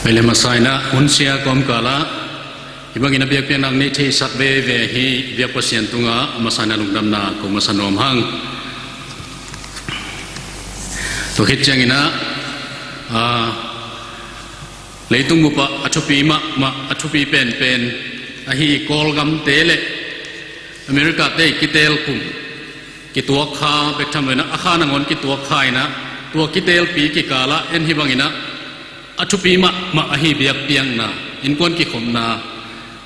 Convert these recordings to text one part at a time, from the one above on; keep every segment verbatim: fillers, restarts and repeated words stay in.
Pai le masa in ah hun sia kawmkal ah hih bangin a biakpiakna nei theisak veve hi. Biak Pasian tungah a masa in ah lungdamna ko masa nuam hang. Tua khit ciangin ah, aa, leitung bup ah a thupi mahmah, a thupi penpen ahi Kawlgamte le Americate i kiteel kum kituak kha bek tham lo in ah, a kha nangawn kituak kha in ah, tua kiteelpi kikal ah en hih bangin ah a thupi mahmah ahi biakpiakna, innkuan kikhopna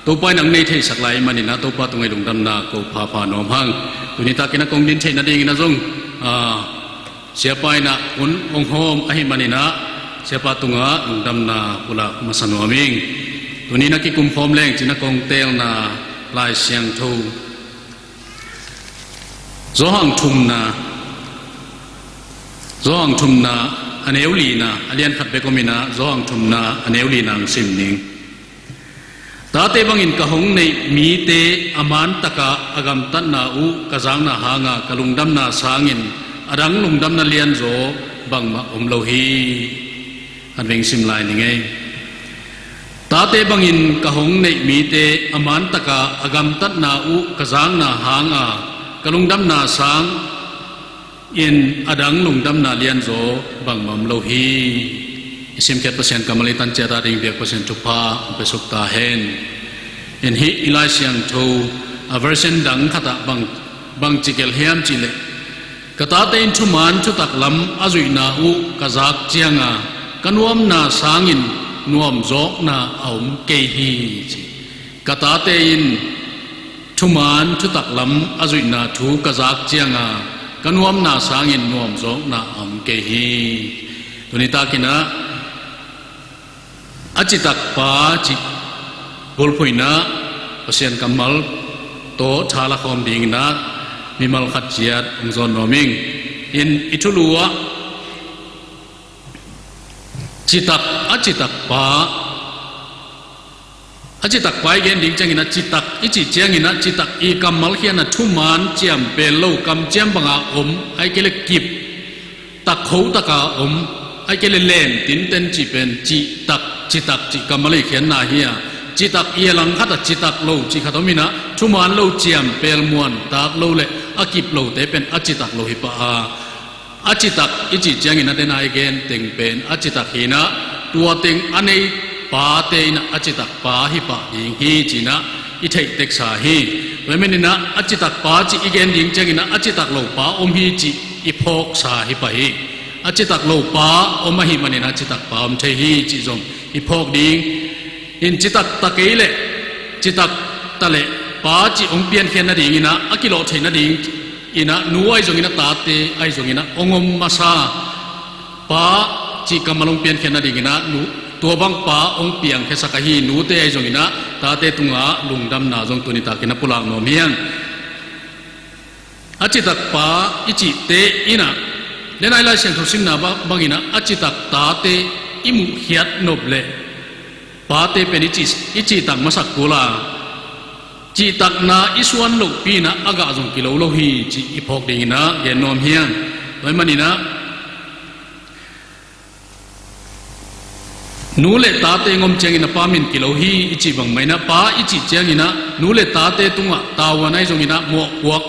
Topa in ah nei theisak lai ahih manin ah Topa tungah i lungdamna ko phapha nuam hang. Tuni takin ah kong din theih nadingin ah zong, aa, siapa in ah hun hong hawm ahih manin ah siapa tungah lungdamna pulak masa nuam ing. Tuni in ah kikum khawm leng ci-in ah kong teelna Lai Siangtho Johan thumna, Johan thumna a neu lina, a lian khat bek om in ah Johan thumna a neu lina hong sim ning. Tate bangin ka hong neih mite a mantak a a gamtatna uh ka zakna hanga ka lungdamna sangin a dang lungdamna lianzaw bangmah om lo hi. Khat vei sim lai ning ei. Tate bangin ka hong neih mite a mantak a a gamtatna uh ka zakna hanga ka lungdamna sangin a dang lungdamna lianzaw bangmah om lo hi. I simkhiat Pasian kammal i tan ciat a ding biak Pasian thupha hong pia suk ta hen. In hih i Lai Siangtho a version dang khat ah bang, bang ci gelh hiam cih leh, ka tate in thuman thutak lam a zuihna uh ka zak cianga ka nuamna sangin nuamzawkna a om kei hi, ci. Ka tate in thuman thutak lam a zuihna thu ka zak cianga ka nuamna sangin nuamzawkna a om kei hi. Tuni takin ah a citak pa cih bulphuh in ah Pasian kammal tawh tha la khawm dingin ah mimal khat ciat hong zawn nuam ing. In i thulu ah citak, a citak pa, a citak pa i gen ding ciangin ah citak i cih ciangin ah citak i kammal khian ah thuman ciam pel lo, kamciam banga om, ahih kei leh kip tak, khotaka om, ahih kei leh len tinten cih pen citak, citak cih kammal i khiatna hi a, citak i a langkhat ah citak lo cih khat om in ah thuman lo, ciam pel, muan tak lo le a kip lote pen a citak lo hi pah a, a citak i cih ciangin ah den a i gen teng pen a citak hi in ah tua teng a nei pate in ah a citak pa hi pah ding hi ci-in ah i theih teksa hi. Tua ahih manin ah a citak pa cih i gen ding ciangin ah a citak lo pa om hi cih i phawksa hi pah hi. A citak lo pa om ahih manin ah citak pa om thei hi cih zong i phawk ding. In citak ta kei leh, citak ta leh pa cih hong piankhiat nadingin ah a kilawh theih nadingin ah nu ahi zongin ah tate ahi zongin ah hong om masa. Pa cih kammal hong piankhiat nadingin ah nu, tua bang pa hong piangkhiasak ahi nute ahi zongin ah tate tungah lungdamna zong tuni takin ah pulak nuam hi hang. A citak pa i cihte in ah, den a i Lai Siangtho simna ba-, bangin ah a citak tate i muhkhiat nop leh pate pen i cih, i cihtak masak kul a, cihtakna i suan lohpi in ah a gah zong kilo lo hi cih i phawk dingin ah gen nuam hi hang. Tua ahih manin ah nu le tate hong om ciangin ah pa min kilo hi i cih bangmah in ah pa i cih ciangin ah nu le tate tungah tavuan ahi zongin ah mawhpuak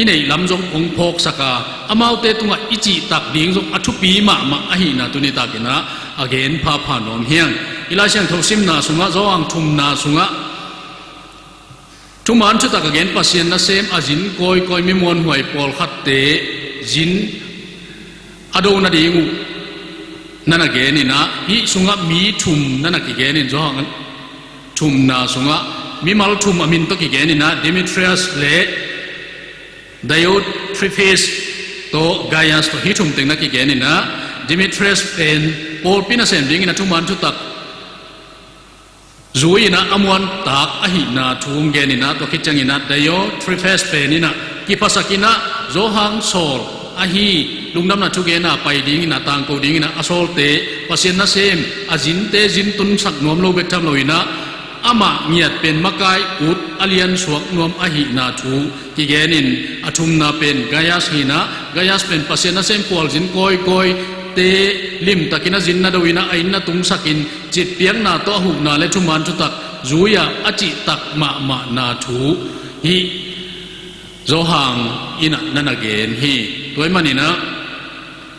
i neih lam zong hong phawksak a, amaute tungah i cihtak ding zong a thupi mahmah ahihna tuni takin ah a gen phapha nuam hi hang. I Lai Siangtho simna sungah, Johan thumna sungah thuman thutak a gen Pasian nasem a zin kawikawi mi muanhuai pawlkhatte zin a do nading uh na na gen in ah, hih sungah mi thum na na kigen in, Johan thumna sungah mimal thum a min tawh kigen in ah, Demetrius le Diotrephes tawh Gaius tawh hih thum teng na kigen in ah, Demetrius pen pawlpi nasem dingin a thuman thutak zui in ah a muantak ahihna thu hong gen in ah, tua khit ciangin ah Diotrephes pen in ah kiphasak in ah Johan sawl ahi lungdamna thugen a pai dingin ah, tangko dingin ah a sawlte, Pasian nasem a zinte zin tunsak nuam lo bek tham lo in ah amah ngiat pen makai ut a liansuak nuam ahihna thu kigen in, a thumna pen Gaius hi in ah, Gaius pen Pasian nasem khualzin kawikawi te limtakin a zin na do in ah, a inn na tungsakin, citpiakna tawh a huhna le thuman thutak zui-a a cihtak mahmahna thu hih Johan in ah na na gen hi. Tua ahih manin ah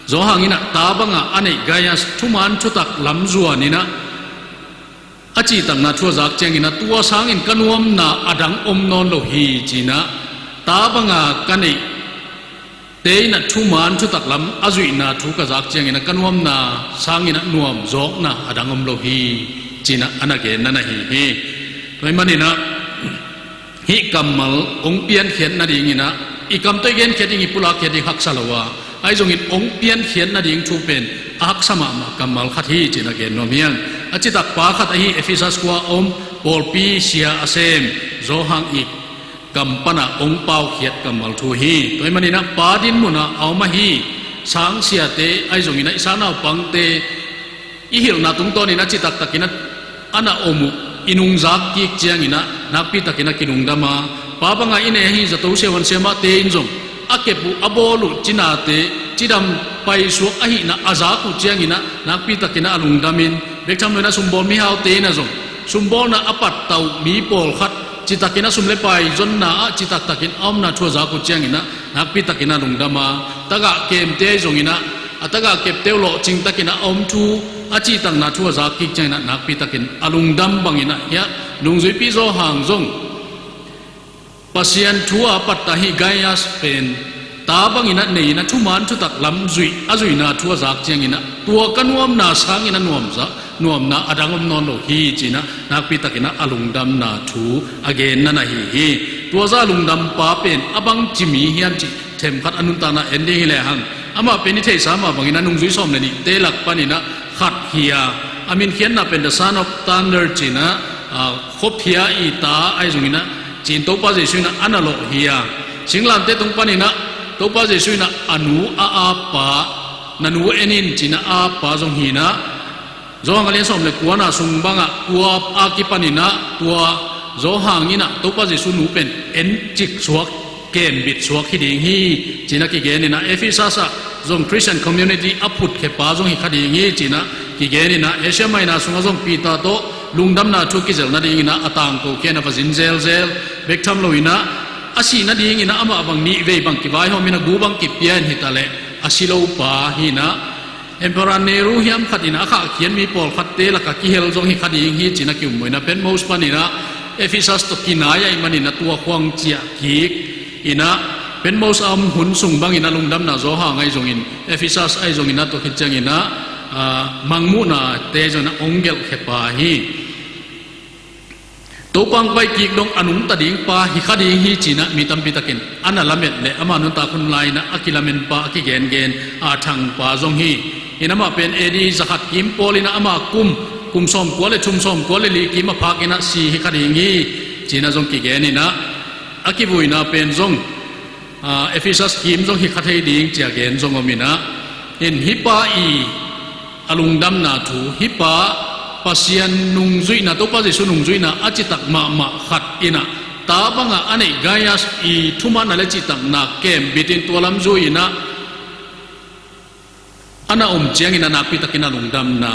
Johan in ah ta banga a neih Gaius thuman thutak lam zuanin ah a cihtakna thu a zak ciangin ah, tua sangin ka nuamna a dang om nawn lo hi, ci-in ah, ta banga ka neih te in ah thuman thutak lam a zuihna thu ka zak ciangin ah, ka nuamna sangin ah nuam zawkna a dang om lo hi, ci-in ah a na genna na hi hi. Tua ahih manin ah hih kammal hong piankhiat nadingin ah, i kam tawh i genkhiat ding, i pulakkhiat ding haksa lo a, ahi zongin hong piankhiat nading thu pen a haksa mahmah kammal khat hi, ci-in a gen nuam hi hang. A citakpa khat ahi Efesas khua a om pawlpi sia a sem Johan i kam panah hong paukhiat kammal thu hi. Tua ahih manin ah pa din munah a om ahi sangsiate, ahi zongin ah i sangnaupangte i hilhna tungtawnin a citaktakin a na om uh i nungzak kik ciangin ah nakpitakin a kilungdam a, pa banga i nei ahi zato siavuan siamahte in zong a kep uh, a bawl uh cinate cidam paisuak ahihna a zak uh ciangin ah nakpitakin a lungdamin, bek tham loin ah sumbawl mihaute in ah zong sumbawlna a pattah uh mi pawlkhat citakin a sum le pai zonna ah citaktakin a omna thu a zak uh ciangin ah nakpitakin a lungdam a, tagah kemte ahi zongin ah, a tagah kepte uh lawhcingtakin a om thu a cihtakna thu a zak kik ciangin ah nakpitakin a lungdam bangin ah, hiah nungzuipi Johan zong Pasian thu a pattah hih Gaius pen ta bangin ah nei in ah thuman thutak lam zuih, a zuihna thu a zak ciangin ah, tua ka nuamna sangin a nuamza, nuamna a dang om nawn lo hi, ci-in ah nakpitakin ah a lungdamna thu a genna na hi hi. Tua zah lungdampa pen a bangci mi hiam cih themkhat a nuntakna en ding hi lehang, amah pen i theihsa mah bangin ah nungzui sawm le nihte lak panin ah khat hi a, a minkhiatna pen The Son of Thunder ci-in ah, a, khuaphia i ta ahi zongin ah, ci-in Topa Jesuh in ah a na lawh hi a, singlamteh tung panin ah Topa Jesuh in ah a nu a appa, na nu en in, ci-in ah a appa zong hi-in ah, Johan a lian sawm le kuana sung bangah, tua a kipanin ah tua Johan in ah Topa Jesuh nu pen encik suak, kembit suak hi ding hi, ci-in a kigenin ah, Efesas ah zong Christian community a phutkhia pa zong hi kha ding hi, ci-in ah kigenin ah, Asia Minor sungah zong Peter tawh lungdamna thu kizelh nadingin ah a tangko khia-in a va zin zelzel, bek tham loin ah a sih nadingin ah amah bang nih vei bang kivaihawmin ah gu bang kipia in hi taleh a si lo pa hi-in ah, Emperor Nero hiam khat in ah a khahkhiat mi pawlkhatte lakah kihel zong hi kha ding hi, ci-in a kium uh in ah, Patmos panin ah Efesas tawh kinai ahih manin ah tua khuang ciah kik in ah, Patmos a om hun sung bangin ah lungdamna Johan ahi zongin, Efesas ahi zongin ah tua khit ciangin ah, a, mangmuhnate zong in ah hong gelhkhia pa hi. Topa hong pai kik dong a nungta ding pa hi kha ding hi, ci-in ah mi tampitakin a na lamet leh ama nuntak hun lai-in ah a kilamen pa, a kigengen, a thang pa zong hi. In amah pen A D zakhat kim pawlin ah ama kum, kum sawmkua le thum, sawmkua le li kim a phakin ah si hi kha ding hi, ci-in ah zong kigenin ah, a kivuina pen zong, a, Efesas kim zong hi kha thei ding ci-a gen zong om in ah, in hih pa i a lungdamna thu, hih pa Pasian nungzuihna, Topa Jesuh nungzuihna a citak mahmah khat in ah, ta bangah a neih Gaius i thumanna le cihtakna kembitin tua lam zui-in ah a na om ciangin ah nakpitakin a lungdamna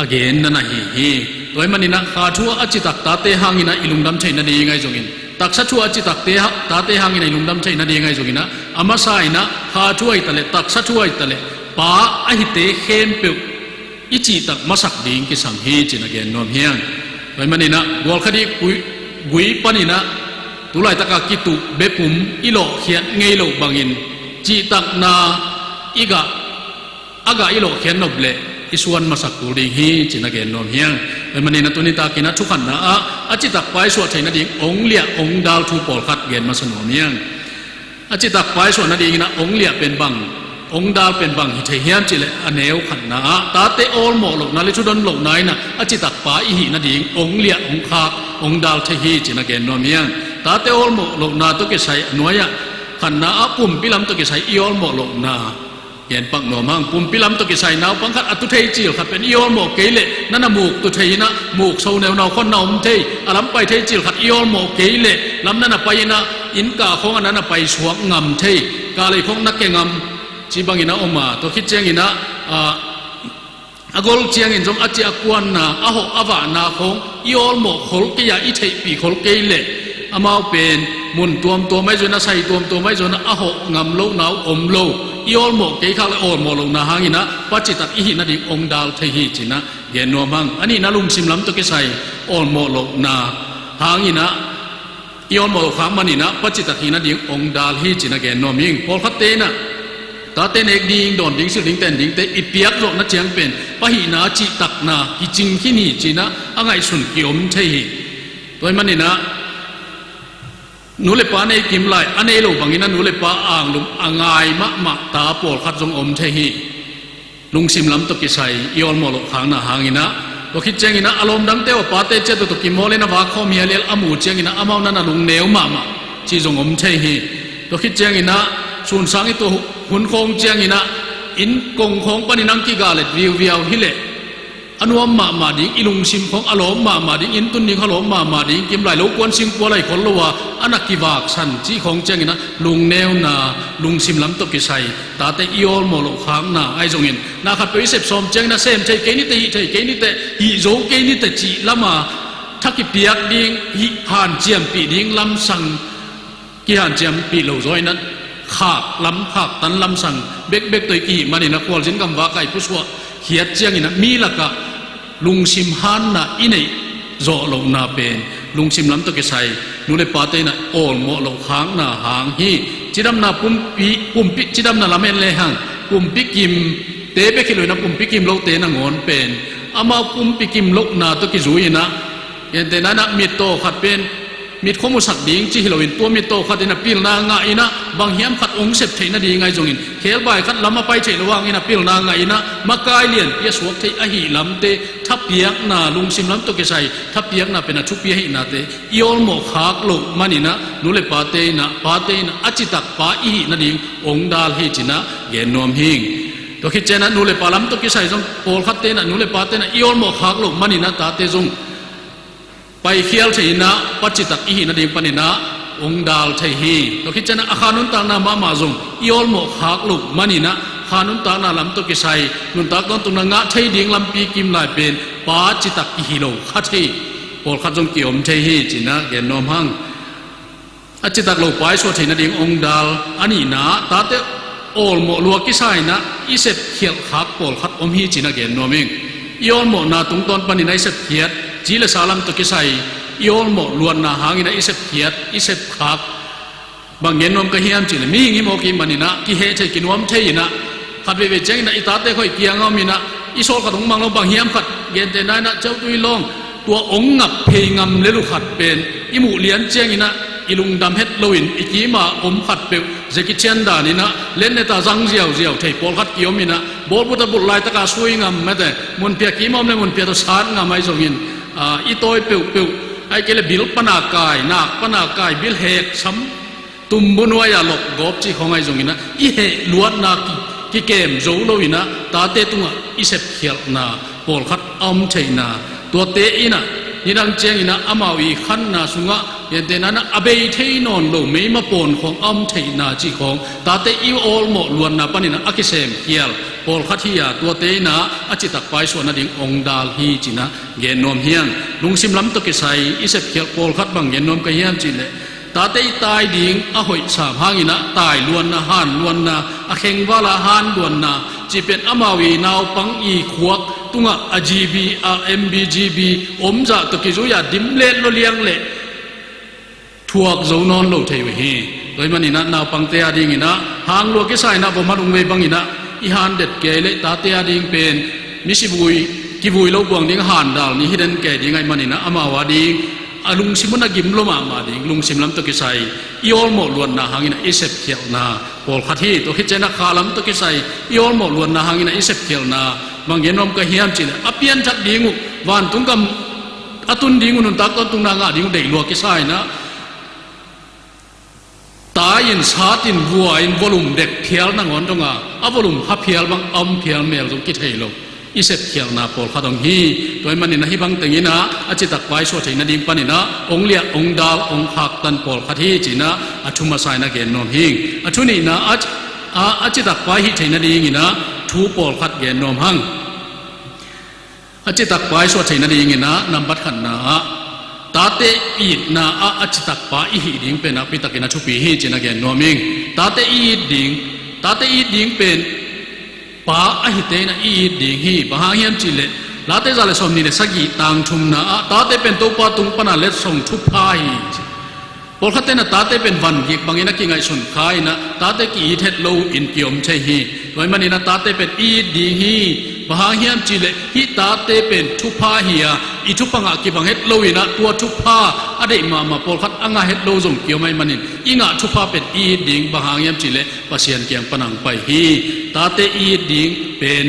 a genna na hi hi. Tua ahih manin ah kha thu a citak tate hangin ah i lungdam theih nading ahi zongin, taksa thu a citak te ha-, tate hangin ah i lungdam theih nading ahi zongin ah, a masa in ah kha thu ahi taleh, taksa thu ahi taleh, pa a hite khempeuh i cihtak masak ding kisam hi, ci-in a gen nuam hi hang. Tua ahih manin ah gualkhat i gui, gui panin ah tu laitakah kituh bepum i lawhkhiat ngei loh bangin, cihtakna i gah, a gah i lawhkhiat nop leh i suan masak kul ding hi, ci-in a gen nuam hi hang. Tua ahih manin ah tuni takin ah thukhatna ah a citakpa i suah theih nading hong liah hong dal thu pawlkhat gen masa nuam hi hang. A citakpa i suah nadingin ah hong liah pen bang, hong dal pen bang hi thei hiam cih leh, a neu khatna ah tate awlmawh lohna le thudon lohna in ah a citakpa i hih nading hong liah, hong khak, hong dal thei hi, ci-in a gen nuam hi hang. Tate awlmawh lohna tawh kisai a nuai-ah khatna ah pumpi lam tawh kisai i awlmawh lohna gen pak nuam hang. Pumpi lam tawh kisai naupang khat a tu thei cil khat pen i awlmawh kei leh na na muk tu thei in ah, muk so neunau khawng na om thei. A lam pai thei cil khat i awlmawh kei leh lam na na pai in ah, inn kah khawng ah na na pai suak ngam thei. Kah lei khawng na ke ngam, ci bangin a om a, tua khit ciangin ah, a, a gol ciangin zong a ci a kuanna, a hawh a vahna khawng i awlmawh khol kei a, i theihpih khol kei leh amau pen mun tuamtuam ahi zongin a, sai tuamtuam ahi zongin a, a hawh ngam lohna uh om lo. I awlmawh kei khak le awlmawh lohna hangin a pacitak i hih nading ong dal thei hi ci-in a gen nuam hang. A nihna lungsim lam tawh kisai awlmawh lohna hangin a i awlmawh loh khak manin a pacitak hih nading ong dal hi ci-in a gen nuam hing. Pawlkhatte in a tate nek ding, dawn ding, silh ding, ten dingte i piak zawhna ciang pen pa hihna a cihtakna kicing khin hi ci-in a, a ngaihsun kiom thei hi. Tua ahih manin a nu le pa nei kim lai, a nei lo bangin a nu le pa anglum a ngai mahmah ta pawlkhat zong om thei hi. Lungsim lam tawh kisai i awlmawh loh khakna hangin a, tua khit ciangin a, a lawm dangte aw, pate ciat uh tawh kimawl in a vak khawm hial hial a mu ciangin a, amau na na lungneu mahmah cih zong om thei hi. Tua khit ciangin a, sunsang i tuah hun khawng ciangin a, inn kong khawng panin ang kiga let viuviau hi leh a nuam mahmah ding, i lungsim khawng a lawm mahmah ding, inn tun ding khawng a lawm mahmah ding, kim lai lo kuan sing pua lai khol lo a, a na kivaksan cih khawng ciangin a, lungneuna, lungsim lam tawh kisai tate i awlmawh loh khakna ahi zongin, na khatpeuh i sep sawm ciangin a sem thei kei nite, hih thei kei nite, hih zo kei nite cih lam a tha kipiak ding, hih hanciampih ding lamsang kihanciampih lo zaw in a, khak lam, khaktan lamsang bekbek tawh i kihih manin a, khualzin gamvak a i pusuah khiat ciangin a, mi lakah lungsim hanna i neih zawh lohna pen lungsim lam tawh kisai nu le pate in a awlmawh loh khakna hang hi. Cidamna pumpi, pumpi cidamna lam en lehang, pumpi kimte bek hi lo in a, pumpi kim lote nangawn pen amau pumpi kim lohna tawh kizui in a, gentehna in a, mittaw khat pen mit khua musak ding ci hi loin, tua mittaw khat in a pilna ngah in a, bang hiam khat ong sep theih nading ahi zongin, khelbai khat lam a pai theih loh hangin a pilna ngah in a, makai lianpi a suak theih ahih lamte thapiakna, lungsim lam tawh kisai thapiakna pen a thupi ahihnate i awlmawh khak loh manin a, nu le pate in a, pate in a, a citak pa i hih nading ong dal hi ci-in a gen nuam hing. Tua khit ciangin a, nu le pa lam tawh kisai zong pawlkhatte in a, nu le pate in a i awlmawh khak loh manin a, tate zong paikhial thei in a, pacitak i hih nading panin a ong dal thei hi. Tua khit ciangin a, a kha nuntakna mahmah zong i awlmawh khak loh manin a, kha nuntakna lam tawh kisai nuntak tawntungna ngah thei ding lampi kim lai pen pacitak i hi lo kha thei pawlkhat zong kiom thei hi ci-in a gen nuam hang. A citak lo pa i suah theih nading ong dal. A nihna, tate awlmawh lua kisa in a i sepkhialh khak pawlkhat om hi ci-in a gen nuam ing. I awlmawhna tungtawn panin a i sepkhiat, ci le sa lam tawh kisai i awlmawh luatna hangin a i sepkhiat, i sepkhak. Bang gen nuam ka hiam cih leh, mihing i mawk i hih manin a kiheh thei, kinuam thei in a, khat veivei ciangin a i tate khawng i kiang a om in a, i sawl khat hong mang lo, bang hiam khat, gentehna in a, ceutu i lawng, tua ong ngap phei ngam lel uh khat pen i muh lian ciangin a, i lungdam het loin i kim a om khat peuh, Jackie Chan dan in a, letnet a zang ziauziau thei pawlkhat kiom in a, bawlbut a bulh laitak a sui ngam mate, munphiat kim a om leh munphiat tawh sat ngam ahi zongin, a, i tawi peuhpeuh, ahih kei leh bil pan a kai, nak pan a kai, bil hek, sam tumbu nuai a lok gawp cih khawng ahi zongin a, i heh luatna ki, kikem zo lo in a, tate tungah i sepkhialhna pawlkhat a om theihna, tuate in a, nidang ciangin a, amau i khanna sungah, gentehna in a, a bei thei nawn lo meima pawn khawng a om theihna cih khawng, tate i awlmawh luatna panin a, a kisemkhial pawlkhat hi a, tuate in a, a citak pa i suah nading ong dal hi ci-in a gen nuam hi ing. Lungsim lam tawh kisai i sepkhialh pawlkhat bang gen nuam ka hiam cih leh, tate i tai ding a hoih sam hangin a, tai luanna, han luanna, a khengval a han luanna cih pen amau i naupang i khuak tungah a GB, a MB, GB om zah tawh kizui a dim let lua liang leh thuak zo nawn lo thei uh hi. Tua ahih manin a, naupangte a dingin a, hang lua kisa in a, vom a lungvei bangin a i han det kei leh, tate a ding pen misi vui, kivui lo buang ding han dal ni hi den kei ding ahih manin a, amau a ding a lungsim un a gim lua mahmah ding, lungsim lam tawh kisai i awlmawh luatna hangin a i sepkhialhna pawlkhat hi. Tua khit ciangin a, kha lam tawh kisai i awlmawh luatna hangin a i sepkhialhna bang gen nuam ka hiam cih leh, a pianthak ding uh, vantung gam a tun ding uh, nuntak tawntungna ngah ding uh deih lua kisa in a, tai in, sat in, vua in, volume dek phial nangawn dong a, a volume kha phial bang a om phial mel zong kithei lo i sepkhialhna pawlkhat om hi. Tua ahih manin a, hih bang tengin a, a citak pa i suah theih nading panin a ong liah, ong dal, ong khaktan pawlkhat hi ci-in a, a thu masa in a gen nuam hi ing. A thu nihna, a, a, a citak pa i hih theih nadingin a, thu pawlkhat gen nuam hang. A citakpa i suah theih nadingin ah nambat khatna ah tate itna ah a citakpa i hih ding pen nakpitakin a thupi hi ci-in a gen nuam ing. Tate i it ding, tate i it ding pen pa a hite in ah i it ding hi. Bang hang hiam cihleh Late za le sawmnih le sagih tang thumna ah tate pen Topa tung pana letsong thupha hi ci. Pawlkhatte in ah tate pen vangik bangin a kingaihsun kha in ah tate ki-it het lo in ki-om thei hi. Tua ahih manin ah tate pen i it ding hi. Bang hang hiam cihleh hih tate pen thupha hi a, i thupha ngah kibang het lo in ah tua thupha a deih mahmah pawlkhat a ngah het lo zong ki-om ahih manin i ngah thupha pen i it ding. Bang hang hiam cihleh Pasian kiang pan a hong pai hi. Tate i it ding pen,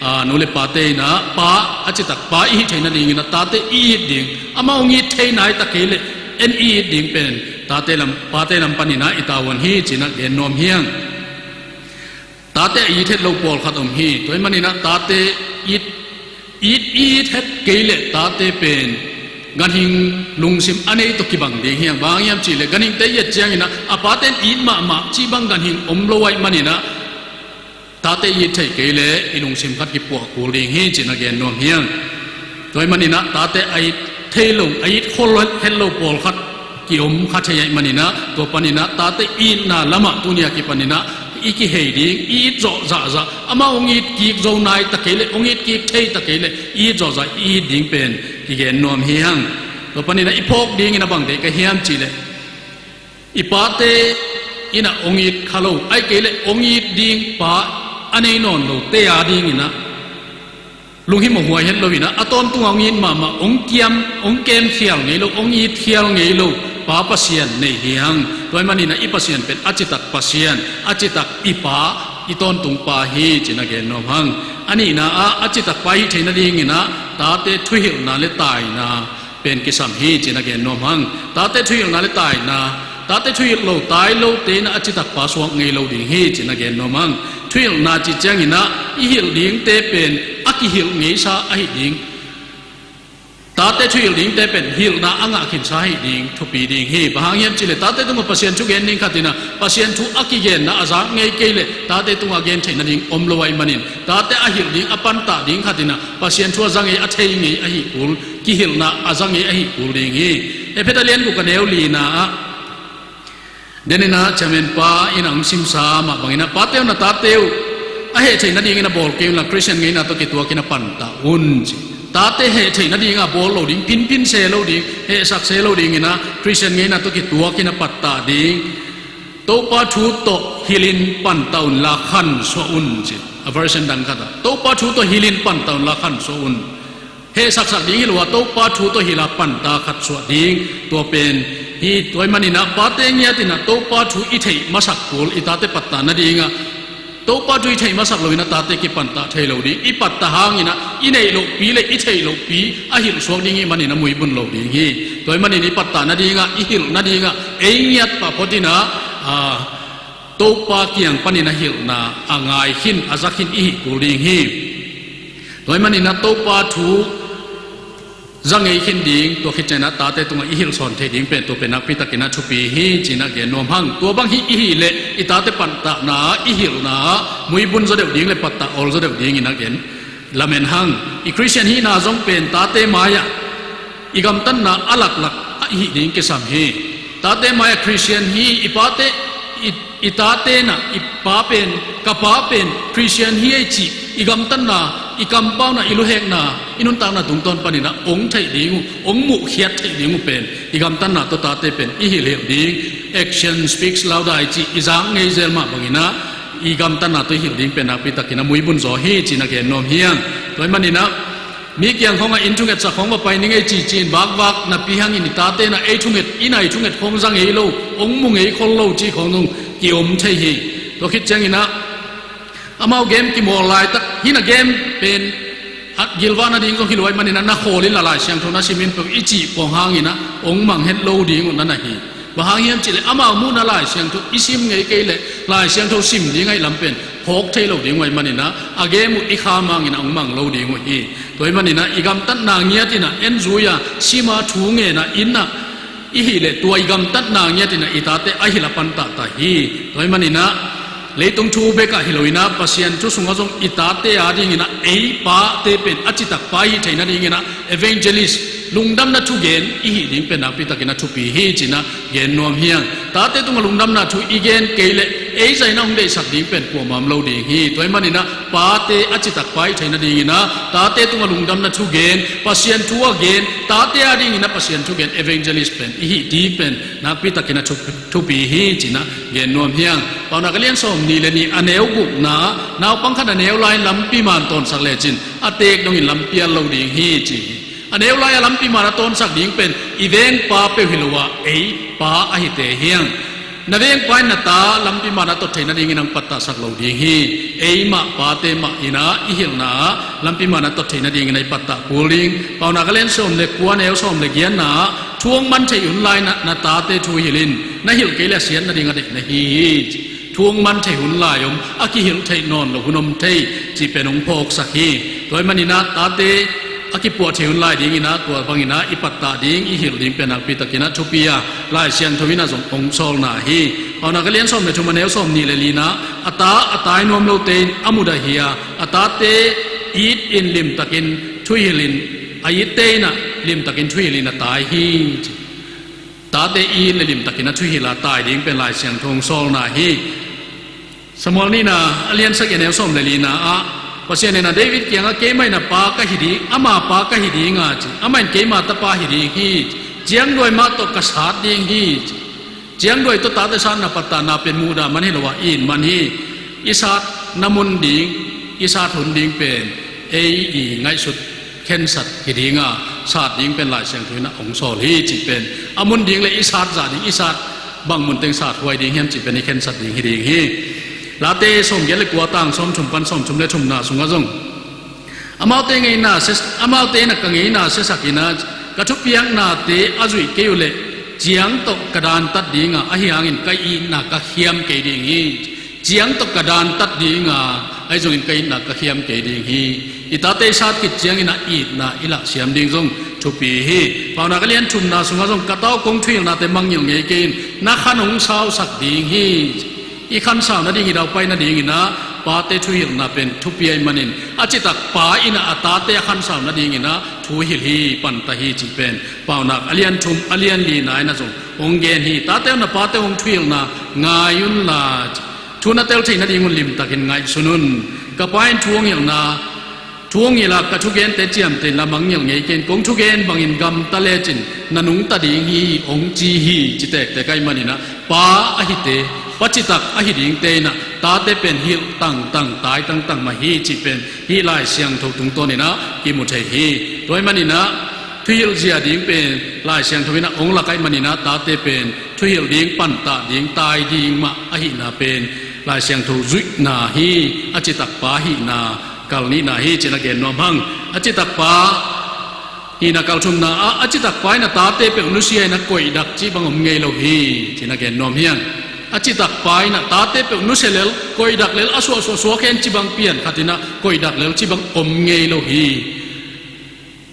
aa, nu le pate in ah pa a citak pa i hih theih nadingin ah tate i it ding. Amah hong it thei nai ta kei leh en i it ding pen tate lam, pate lam panin ah i tavuan hi ci-in ah gen nuam hi hang. Tate a it het lo pawlkhat om hi. Tua ahih manin ah tate it, it, i it het kei leh tate pen ganhing lungsim a nei tawh kibang ding hi hang. Bang hang hiam cihleh ganhingte i et ciangin ah a pate in it mahmah cih bang ganhing om lo ahih manin ah tate i it theih kei leh i lungsim khat kipuah kul ding hi ci-in a gen nuam hi hang. Tua ahih manin ah tate a it thei lo, a it khol het lo pawlkhat ki-om kha thei ahih manin ah tua panin ah tate itna lamah tuni a kipanin ah i kihei ding, i it zawh zahzah. Amah hong it kik zo nai ta kei leh, hong it kik thei ta kei leh i it zawhzah i it ding pen kigen nuam hi hang. Tua panin ah i phawk dingin a bang deih ka hiam cihleh i pate in ah hong it kha lo, ahih kei leh hong it ding pa a nei nawn lote a dingin ah lunghimawh huai het lo in ah a tawntung a hong it mahmah, hong kiam, hong kem khial ngei lo, hong it khial ngei lo pa Pasian nei hi hang. Tua ahih manin ah i Pasian pen a citak Pasian, a citak i pa, i tawntung pa hi ci-in a gen nuam hang. A nihna ah a citak pa i hih theih nadingin ah tate thuhilhna le taina pen kisam hi ci-in a gen nuam hang. Tate thuhilhna le taina, tate thuhilh lo, tai lote in ah a citak pa suak ngei lo ding hi ci-in a gen nuam hang. Thuhilhna cih ciangin ah i hilh dingte pen a kihilh ngeisa ahi ding. Tate thuhilh dingte pen hilhna a ngah khinsa ahi ding thupi ding hi. Bang hang hiam cihleh tate tungah Pasian thu gen ding khat in ah Pasian thu a kigenna a zak ngei kei leh tate tungah gen theih nading om lo ahih manin tate a hilh ding, a pantah ding khat in ah Pasian thu a za ngei, a thei ngei ahi kul, kihilhna a za ngei ahi kul ding hi. Efesa lian guk a neu lina ah den in ah chairman pa in a hong simsa mah bangin ah pate uh, na tate uh a heh theih nadingin a bawl kei unla Khristian ngeina tawh kituakin a pantah un ci. Tate heh theih nadingah bawl lo ding, phinphin se lo ding, hehsak se lo dingin ah Khristian ngeina tawh kituakin a pantah ding. Topa thu tawh hilhin pantah unla khansuah un ci. A version dang khatah Topa thu tawh hilhin pantah unla khansuah un. Hehsaksak ding hi lo a, Topa thu tawh hilh a pantah khat suah ding. Tua pen hi. Tua ahih manin ah pate ngiat in ah Topa thu i theih masak kul i tate pantah nadingah, Topa thu i theih masak lo in ah tate kipantah thei lo ding. I pantah hangin ah i neih lohpi le i theih lohpi a hilh suak ding ahih manin a muibun lo ding hi. Tua ahih manin i pantah nadingah, i hilh nadingah ei ngiat pah phot in ah, aa, Topa kiang panin a hilhna a ngai khin, a za khin i hih kul ding hi. Tua ahih manin ah Topa thu za ngei khin ding, tua khit ciangin ah tate tungah i hilh sawn theih ding pen, tua pen nakpi takin a thupi hi ci-in a gen nuam hang. Tua bang hi i hih leh i tate pantahna, i hilhna muibun zaw deuh ding le pantah awl zaw deuh dingin a gen lamen hang. I Khristian hihna zong pen tate mai-ah i gamtatna a laklak a i hih ding kisam hi. Tate mai-ah Khristian hi, i pate, i, i tate in ah i pa pen, ka pa pen Khristian hi ei cih i gamtatna, i kampauna, i luhekna, i nuntakna tungtawn panin ah hong theih ding uh, hong muhkhiat theih ding uh pen i gamtatna tawh tate pen i hilhhilh ding. Action speaks louder i cih i zak ngei zel mah bangin ah i gamtatna tawh i hilh ding pen nakpi takin a muibun zaw hi ci-in a gen nuam hi hang. Tua ahih manin ah mi kiang khawngah inn thungetsak khawng va pai ning ei ci ci-in vakvak napi hangin i tate in ah ei thunget, i nai thunget khawng za ngei lo, hong mu ngei khol lo cih khawng zong ki-om thei hi. Tua khit ciangin ah amau game kimawl laitak hi in ah game pen a gilvah nading zong hi lo ahih manin ah na khawl inla Lai Siangtho na sim in peuh i cih pawng hangin ah hong mang het lo ding uh na na hi. Bang hang hiam cihleh amau muhna Lai Siangtho i sim ngei kei leh Lai Siangtho sim ding ahih lam pen phawk thei lo ding uh ahih manin ah a game uh i kham hangin ah hong mang lo ding uh hi. Tua ahih manin ah i gamtatna ngiat in ah en zui a, sim a, thu ngen a, inn ah i hih leh tua i gamtatna ngiat in ah i tate a hilh a pantah ta hi. Tua ahih manin ah Leitung thu bekah hi lo in ah, Pasian thu sungah zong i tate a dingin ah ei pate pen a citak pa i hih theih nadingin ah evangelist, lungdamna thugen i hih ding pen nakpi takin a thupi hi ci-in ah gen nuam hi hang. Tate tungah lungdamna thu i gen kei leh ei zahna hong deihsak ding pen kuamah om lo ding hi. Tua ahih manin ah pate a citak pa i hih theih nadingin ah, tate tungah lungdamna thugen, Pasian thu a gen, tate a dingin ah Pasian thugen evangelist pen i hih ding pen nakpi takin a thupi hi ci-in ah gen nuam hi hang. Paunak a lian sawmnih le nih, a neu gukna, naupang khat a neu lai-in lampi man tawnsak lecin a teek dongin lampi a lo ding hi ci hi. A neu lai-a lampi man a tawnsak ding pen i vengpa peuh hi lo a, ei pa ahite hi hang. Na vengpa in na ta lampi man a tot theih nadingin hong pattahsak lo ding hi. Eimah pate mah in ah i hilhna ah lampi man a tot theih nadingin a i pattah kul ding. Paunak a lian sawm le kua, neu sawm le giatna ah, thu hong man theih hun lai-in ah na tate thu hilh in, na hilh kei leh a siat nading a deih na hi hi. Thu hong man theih hun lai om, a kihilh theih nawn lo hun om thei cih pen hong phawksak hi. Tua ahih manin ah tate a kipuah theih hun lai dingin ah tua bangin ah i pattah ding, i hilh ding pen nakpi takin a thupi a, Lai Siangtho in ah zong hong sawlna hi. Paunak a lian sawm le thum, a neu sawmnih le lina ah, a ta a tai nuam lote in a mudah hi a, a tate it in limtakin thuhilh in, a itte in ah limtakin thuhilh in a tai hi ci. Tate it le limtakin a thuhilh a tai ding pen Lai Siangtho hong sawlna hi. Samuel nihna a lian sagih, a neu sawm le lina ah, Pasian in ah David kiangah, "Keimah in na pa ka hi ding, ama pa ka hi ding a," ci, "amah in keima tapa hi ding hi," ci, "ciangduai mah tawh ka sat ding hi," ci. Ciangduai tawh tate satna pattahna pen muhdah man hi lo a, it man hi. I satna mun ding, i sat hun ding pen ei i ngaihsut khensat hi ding a, sat ding pen Lai Siangtho in ah hong sawl hi cih pen, a mun ding le i sat zah ding, i sat bang mun teng sat huai ding hiam cih pen i khensat ding hi ding hi. Late sawmgiat le kua, tang sawmthum pan sawmthum le thumna sungah zong, amaute ngeina sia, amaute in ah ka ngeina siasak in ah, ka thupiaknate a zuih kei uh leh ciang tawh ka dantat ding a, ahi hangin ka itna ka khiam kei ding hi. Ciang tawh ka dantat ding a, ahi zongin ka itna ka khiam kei ding hi. I tate i sat khit ciangin ah itna i lah siam ding zong thupi hi. Paunak a lian thumna sungah zong, "Ka ta aw, kong thuhilhnate mangngilh ngei kei in, na khan hong sausak ding hi." I khansau nading, i daupai nadingin ah pate thuhilhna pen thupi ahih manin, a citak pa in ah a tate a khansau nadingin ah thu hilh hi, pantah hi cih pen Paunak a lian thum, a lian lina in ah zong hong gen hi. "Tate aw, na pate hong thuhilhna ngai unla, thu na tel theih nadingun limtakin ngaihsun un. Ka pa in thu hong hilhna, thu hong hilh a, ka thugente ciamteh inla mangngilh ngei kei in, kong thugen bangin gamta lecin na nungta ding hi," hong ci hi, ci tektek ahih manin ah pa a hite, pa citak a hi dingte in ah tate pen hilh tangtang, tai tangtang mah hi cih pen hih Lai Siangtho tungtawnin ah kimu thei hi. Tua ahih manin ah thuhilh zia ding pen Lai Siangtho in ah hong lak ahih manin ah tate pen thuhilh ding, pantah ding, tai ding mah ahihna pen Lai Siangtho zuihna hi. A citak pa hihna kal nihna hi ci-in ah gen nuam hang. A citak pa hihna kal thumna ah, a citak pa in ah tate peuh nusia in ah koihdak cih bang om ngei lo hi ci-in ah gen nuam hi hang. A citak pa in ah tate peuh nusia lel, koihdak lel, a suahsuah suak hen cih bang pian khat in ah koihdak lel cih bang om ngei lo hi.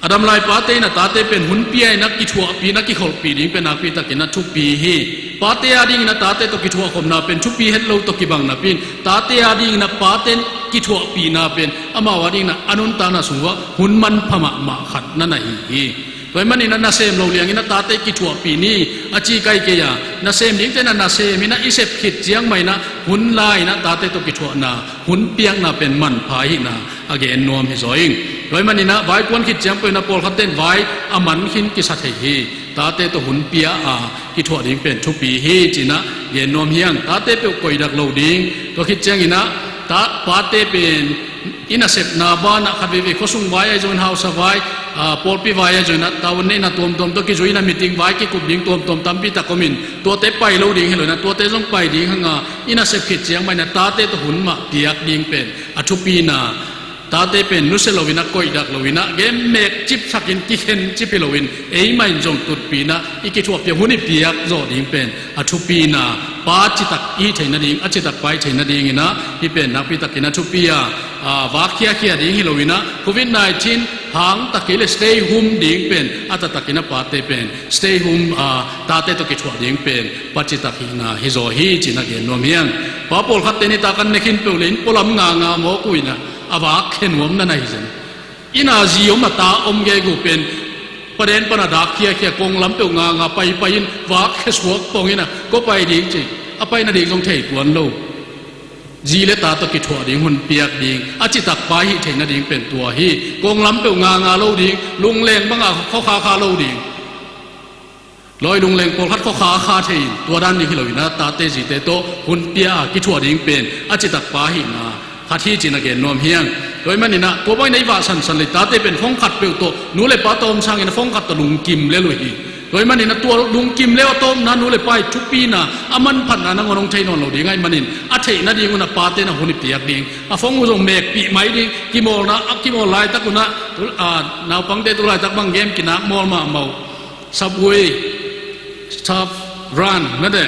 A dam lai pate in ah tate pen hun pia in ah kithuahpih in ah kikholhpih ding pen nakpi takin ah thupi hi. Pate a dingin ah tate tawh kithuahkhopna pen thupi het lo tawh kibang napi in, tate a dingin ah pate kithuahpihna pen amau a dingin ah a nuntakna sungah hun manpha mahmah khat na na hi hi. Tua ahih manin ah nasem lo liangin ah tate kithuahpih ni a ci kei kei a, nasem dingte in ah nasem in ah i sep khit ciang mah in ah hun la in ah tate tawh kithuahna, hun piakna pen manpha ahihna a gen nuam hi zaw ing. Tua ahih manin ah vai kuan khit ciang peuh in ah pawlkhatte in vai a man khin kisa thei hi. Tate tawh hun pia a kithuah ding pen thupi hi ci-in ah gen nuam hi hang. Tate peuh koihdak lo ding. Tua khit ciangin ah ta, pate pen i nasepna banah khat veivei khuasung vai ahi zongin, hausa vai, aa, pawlpi vai ahi zongin ah tavuan neihna tuamtuam tawh kizui in ah meeting vai kikup ding tuamtuam tampi tak om in, tuate pai lo ding hi lo in ah tuate zong pai ding hang a, i nasep khit ciang mah in ah tate tawh hun mah piak ding pen a thupina Tate pen nusia loin ah, koihdak loin ah, gen mek cipsakin kikhen cip hi loin, eimah in zong tutpih in ah i kithuahpih a, hun i piak zawh ding pen a thupi in ah, pa citak i hih theih nading, a citak pa i hih theih nadingin ah hih pen nakpi takin a thupi a, a, vak khiakhia ding hi loin ah, covid nineteen hang tak kei le stay home ding pen a taktakin a pate pen stay home, a, tate tawh kithuah ding pen pa citak hihna hi zaw hi ci-in a gen nuam hi hang. Pa pawlkhatte in i ta kan ne khin peuh le in pualam nganga mawk uh in ah, a vak khe nuam na na hi zen. Inn ah zi om a ta om gegu pen pa den pan a dak khiakhia, kong lam peuh nganga paipai in vak khe suak pong in ah, kua pai ding ci, a pai nading zong thei tuan lo. Zi le ta tawh kithuah ding, hun piak ding, a citak pa i hih theih nading pen tua hi. Kong lam peuh nganga lo ding, lungleng banga khuakhakha lo ding. Lawi lungleng pawlkhat khuakhakha thei in, tua dan ding hi loin ah, tate zite tawh hun pia a kithuah ding pen a citak pa hihna khat hi ci-in a gen nuam hi hang. Tua ahih manin ah, tua bangin ah i vak sansan le, tate pen phone khat peuh tawh, nu le pa tawm sangin ah phone khat tawh lungkim lel uh hi. Tua ahih manin ah tua lungkim le uh a tawpna, nu le pa i thupina, a manphatna nangawn hong thei nawn lo ding ahih manin, a theih nadingun ah pate in ah hun i piak ding, a phone uh zong mekpih mai ding, kimawlna, a kimawl laitak un ah, tu, a, naupangte tu laitak bang game kinak mawl mahmah uh. Subway, Surf, Run, na de,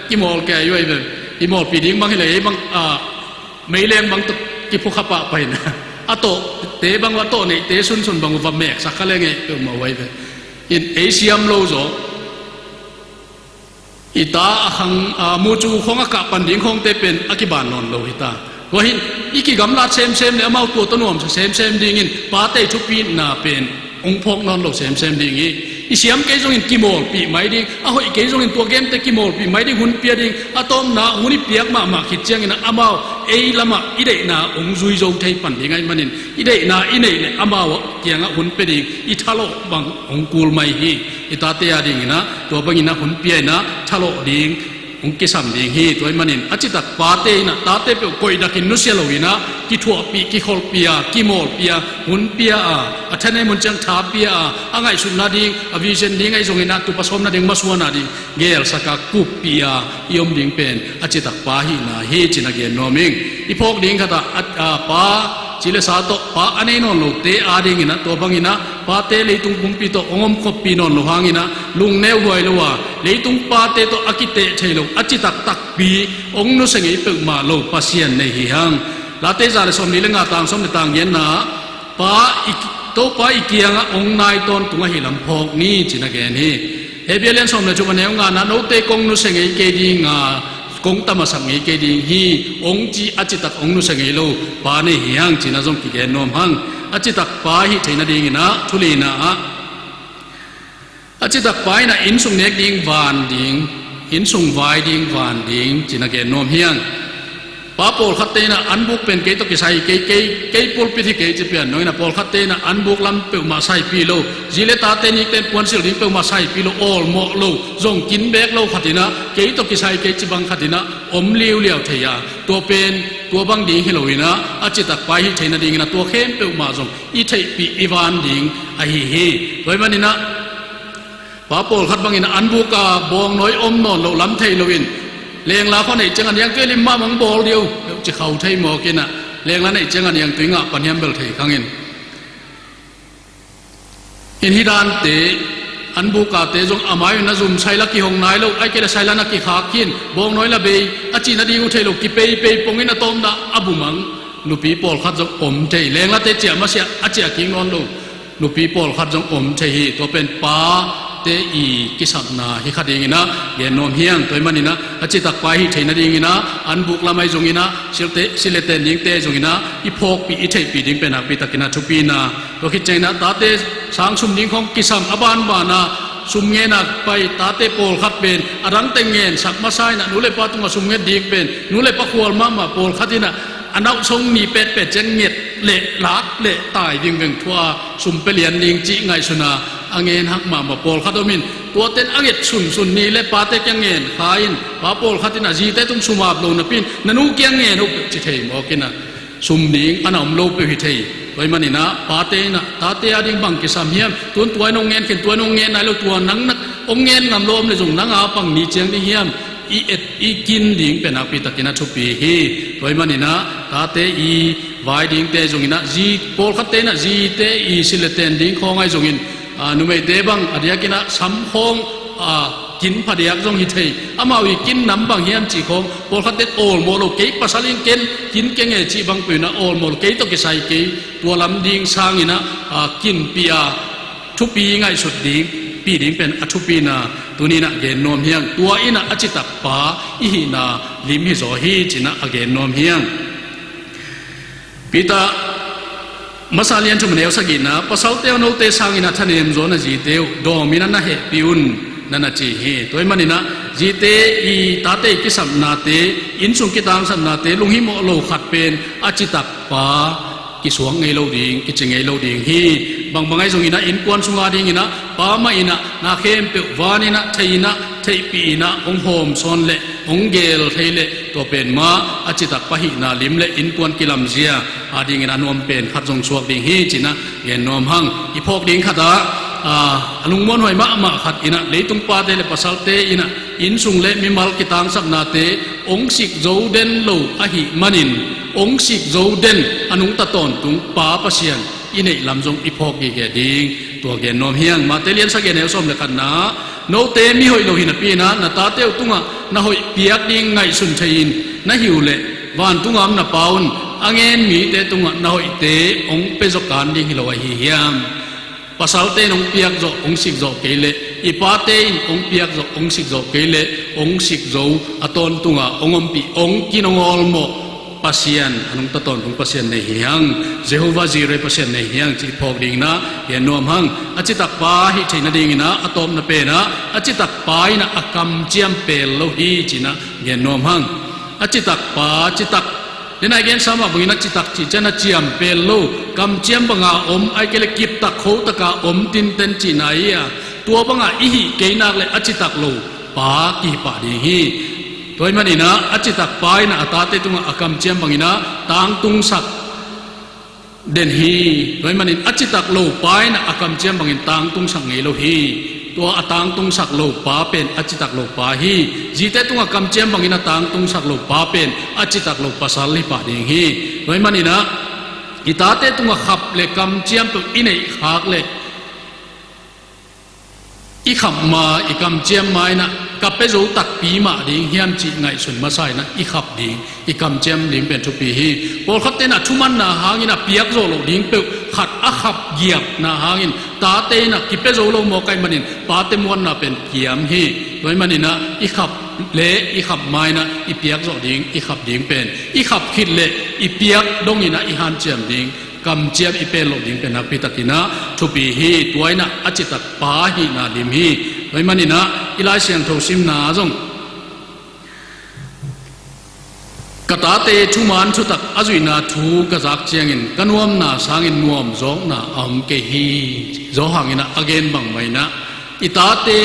kimawl kei uh ahi ve. I mawlpih ding bang hi leh, ei bang, a, meileng bang tawh kiphukha pahpah in ah, a tawhte bang uh, a tawh neihte sunsun bang uh va meksak kha leng ei peuhmah uh ahi ve. In ei siam lo zaw. I ta a khang, a, mucu khawng a kah pan ding khawngte pen a kiban nawn lo hi ta. Tua hi in, i kigamlat semsem le amau tua tawh nuamsa semsem dingin pate i thupina pen hong phawk nawn lo semsem ding hi. I siam kei zongin kimawlpih mai ding, a hoih kei zongin tua gamete kimawlpih mai ding, hun pia ding, a tawpna hun i piak mahmah khit ciangin ah amau ei lamah i deihna hong zui zo thei pan ding ahih manin, i deihna i neih le amau kiangah hun pia ding i thalawh bang hong kul mai hi. I tate a dingin ah tua bangin ah hun pia in ah thalawh ding hong kisam ding hi. Tua ahih manin a citak pate in ah tate peuh koihdakin nusia loin ah kithuahpih, kikholhpih a, kimawlpih a, hun pia a, a thanei mun ciang tha pia a, a ngaihsutna ding, a vision ding ahi zongin ah tupa sawm nading, masuan nading gelsak a, kuppih a i om ding pen a citak pa hihna hi ci-in a gen nuam ing. I phawk ding khat ah, a, a, pa ci le sa tawh pa a nei nawn lote a dingin ah, tua bangin ah pate leitung pumpi tawh hong omkhoppih nawn lo hangin ah lungneu huai lo a, leitung pate tawh a kiteh thei lo, a citak takpi hong nusia ngei peuhmah lo Pasian nei hi hang. Late za le sawmli le nga, tang sawm le tang giatna ah, pa i, Topa i kiangah hong nai tawntung ahih lam phawk ni ci-in a gen hi. Hebru a lian sawm le thum a neu ngana, note kong nusia ngei kei ding a, kong tamasak ngei kei ding hi, hong ci, a citak hong nusia ngei lo pa nei hi hang ci-in ah zong kigen nuam hang. A citak pa i hih theih nadingin ah, thu lina ah, a citak pa in ah innsung nek ding, van ding, innsung vai ding, van ding ci-in a gen nuam hi hang. Pa pawlkhatte in ah an buk pen kei tawh kisai kei, kei, kei pulpit hi kei ci pian nong in ah, pawlkhatte in ah an buk lam peuhmah saipih lo, zi le tate nikten puansilh ding peuhmah saipih lo, awlmawh lo, zong kin beek lo khat in ah, kei tawh kisai kei ci bang khat in ah om liuliau thei a, tua pen tua bang ding hi loin ah, a citak pa i hih theih nadingin ah tua khempeuh mah zong i theihpih, i van ding ahi hi. Tua ahih manin ah, pa pawlkhat bangin ah an buk a bawngnawi om nawn loh lam thei loin, lengla khua neih ciang a niangtui lim mahmah bawl ding uh ci khau thei mawk in ah, lengla neih ciang a niangtui ngah pan hiam bel thei khang in. In hih dante, an buk ate zong a mai un ah zum saila kihong nai lo, ahih kei leh saila na kikhak khin, bawngnawi la bei, a cih nading uh thei lo, kipeipei pong in a tawpna a bumang nupi pawlkhat zong om thei. Lenglate ciah masiah a ciah kik nawn lo nupi pawlkhat zong om thei hi. Tua pen pate i kisapna hi kha dingin ah gen nuam hi hang. Tua ahih manin ah, a citak pa i hih theih nadingin ah, an buk lam ahi zongin ah, silte, silete ningte ahi zongin ah, i phawkpih, i theihpih ding pen nakpi takin ah thupina. Tua khit ciangin ah tate sang sum ding khawng kisam, a banban ah sum ngen a pai tate pawlkhat pen a dangte ngensak masa in ah, nu le pa tungah sum nget ding pen nu le pa khual mahmah pawlkhat in ah, a nauhsong ni petpet ciang nget leh lak leh tai vingveng thu a, sum pia lian ding cih ngaihsun a, a ngen hak mahmah pawlkhat om in, tuate in a nget sunsun, ni le pate kiang ngen kha in, pa pawlkhat in ah zite tung sum ap lo napi in, na nu kiang ngen uh peuh ci thei mawk in ah, sum ding a na om lo peuh hi thei. Tua ahih manin ah pate in ah tate a ding bang kisam hiam? Tun tua in hong ngen khin, tua in hong ngen nai lo, tua nang na hong ngen ngam lo om leh zong nang a pang ni ciang ding hiam? I et, i kin ding pen nakpi takin ah thupi hi. Tua ahih manin ah tate i vai dingte zongin ah, zi, pawlkhatte in ah zite i silh le ten ding khawng ahi zongin, a, numeite bang a diakin ah sam khawng, a, kin phadiak zong hi thei. Amau i kin nam bang hiam cih khawng pawlkhatte awlmawh lo, kei pasal in ken kin keng e cih bang peuh in ah awlmawh lo, kei tawh kisai kei, tua lam ding sangin ah, a, kinpih a, thupi ngaihsut ding, pih ding pen a thupi in ah tuni in ah gen nuam hi hang. Tua in ah a citak pa i hihna lim hi zaw hi ci-in ah a gen nuam hi hang. Peter masa lian thum neu sagihna, pasalte aw, note sangin ah thanem zaw na zite uh dawmin ah na hehpih un, na na ci hi. Tua ahih manin ah zite i tate i kisapnate, innsung kitangsapnate, lunghimawh lo khat pen a citak pa kisuak ngei lo ding, kici ngei lo ding hi. Bangbang ahi zongin ah innkuan sungah dingin ah pa mah in ah na khempeuh vanin ah thei in ah, theihpih in ah hong hawmsawn leh hong geel thei leh, tua pen mah a citak pa hihna lim leh innkuan kilamzia a dingin a nuam pen khat zong suak ding hi ci-in ah gen nuam hang. I phawk ding khat ah, a, a lungmuanhuai mahmah khat in ah, leitung pate le pasalte in ah innsung le mimal kitangsapnate hong sik zo den lo ahih manin, hong sik zo den a nungta tawntung Pa Pasian i neih lam zong i phawk gige ding, tua gen nuam hi hang. Mate lian sagih neu sawm le khatna, note mi hoih lo hi napi in ah na tate uh tungah na hoih piak ding ngaihsun thei-in na hi uh leh, vantunga om na Pa un a ngen mite tungah na hoihte hong pia zawkan ding hi lo ahi hiam? Pasalte in hong piak zawh, hong sik zawh kei leh, i pate in hong piak zawh, hong sik zawh kei leh, hong sik zo, a tawntunga hong ompih, hong kin hong awlmawh Pasian, a nungta tawntung Pasian nei hi hang, Jehovah Jireh Pasian nei hi hang cih phawk dingin ah gen nuam hang. A citak pa hih theih nadingin ah a tawpna pen ah a citak pa in ah a kamciam pel lo hi ci-in ah gen nuam hang. A citak pa, citak, den a i gensa mah bangin a citak cih ciang a ciam pel lo, kamciam banga om, ahih kei leh kiptak khotaka om tinten cihna hi a, tua banga i hih kei nak leh a citak lo pa kihi pah ding hi. Tua ahih manin ah a citak pa in ah a tate tungah a kamciam bangin ah tangtungsak den hi. Tua ahih manin a citak lo pa in ah a kamciam bangin tangtungsak ngei lo hi. Tua a tangtungsak lo pa pen a citak lo pa hi. Zite tungah kamciam bangin a tangtungsak lo pa pen a citak lo pasal hi pah ding hi. Tua ahih manin ah i tate tungah khap le kamciam peuh i neih khak leh, i khap ma, i kamciam ma in ah ka pia zo takpi mah ding hiam cih ngaihsun masa in ah i khap ding, i kamciam ding pen thupi hi. Pawlkhatte in ah thumanna hangin a piak zawh loh ding peuh khat a khap giapna hangin tate in ah kipia zo lo mawk ahih manin pate muanna pen kiam hi. Tua ahih manin ah i khap le i khap ma in ah i piak zawh ding, i khap ding pen, i khap khit leh i piak dongin ah i hanciam ding, kamciam i pel loh ding pen nakpi takin ah thupi hi. Tua in ah a citak pa hihna lim hi. Tua ahih manin ah i Lai Siangtho simna zong, ka tate thuman thutak a zuihna thu ka zak ciangin ka nuamna sangin nuamzawkna a om kei hi. Johan in ah a gen bang mah in ah i tate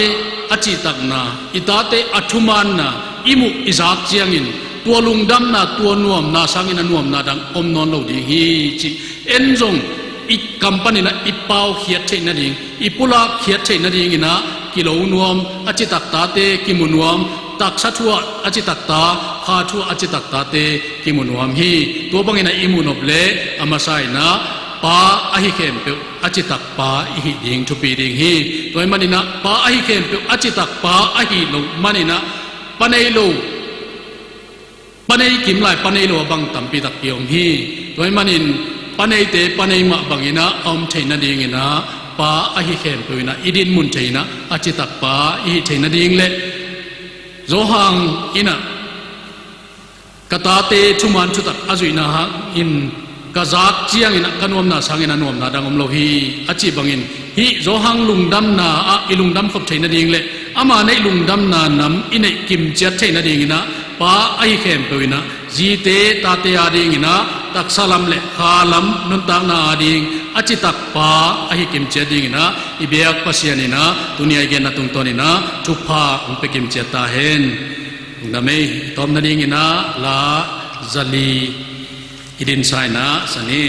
a cihtakna, i tate a thumanna i muh i zak ciangin tua lungdamna, tua nuamna sangin a nuamna dang om nawn lo ding hi cih en zong i kam panin ah i paukhiat theih nading, i pulakkhiat theih nadingin ah kilo nuam, a citak tate kimu nuam, taksa thu-ah a citak ta, kha thu-ah a citak tate kimu nuam hi. Tua bangin ah i muh nop leh a masa in ah pa ahi khempeuh a citak pa i hih ding thupi ding hi. Tua ahih manin ah pa ahi khempeuh a citak pa ahi loh manin ah pa nei lo, pa nei kim lai, pa nei lo a bang tampi tak kiom hi. Tua ahih manin pa neite pa nei mah bangin ah a om theih nadingin ah pa ahi khempeuh in ah i dinmun thei in ah a citak pa i hih theih nading leh Johan in ah ka tate thuman thutak a zuihna hangin ka zak ciangin ah ka nuamna sangin a nuamna dang om lo hi a cih bangin, hih Johan lungdamna ah i lungdam khop theih nading leh ama neih lungdamna nam i neih kimciat theih nadingin ah pa ahi khempeuh in ah zite tate a dingin ah taksa lam leh kha lam nuntakna a ding a citak pa ahi kimciat dingin ah i biak Pasian in ah tuni a i genna tungtawnin ah thupha hong pia kimciat ta hen. Lungdam ei. I tawp nadingin ah la zali i dinsa in ah sa ni.